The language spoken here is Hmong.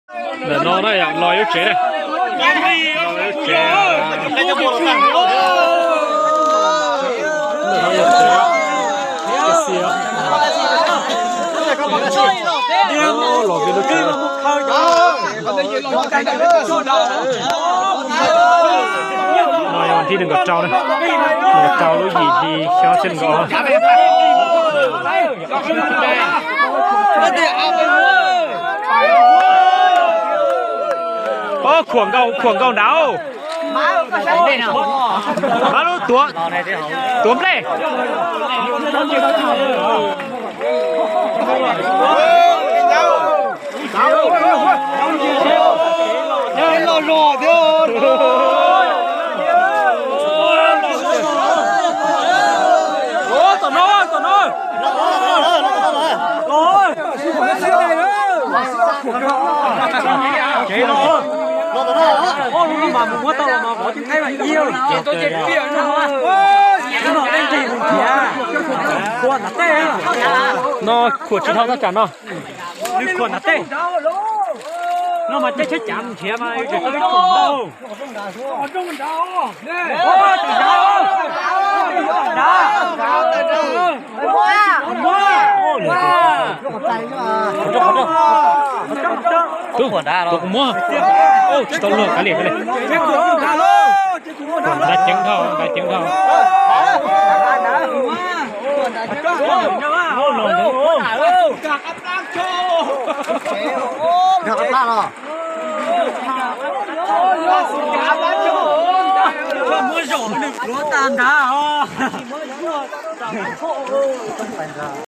Ntawm no na yom, los lub tsev na. Los lub tsev. Los lub tsev. No yog vas thib nees nkaum rau na. Nees nkaum rau lub yim hli xyoo ob txhiab nees nkaum. Khuam nkaus, khuam nkaus nrad. Tuav, tuav nplej. No khuam tsis dhau tab tsam no. Nws khuam nrad tej. No mas caij tsheb cav mus nrhiav mas tsis tau ib tug ntau. Tub, tus kuv muab. Tsis tau luag, kav liam, kav liam. Nrad ceev dhau, nrad ceev dhau. Muab zaum nws pluav tag nrad os.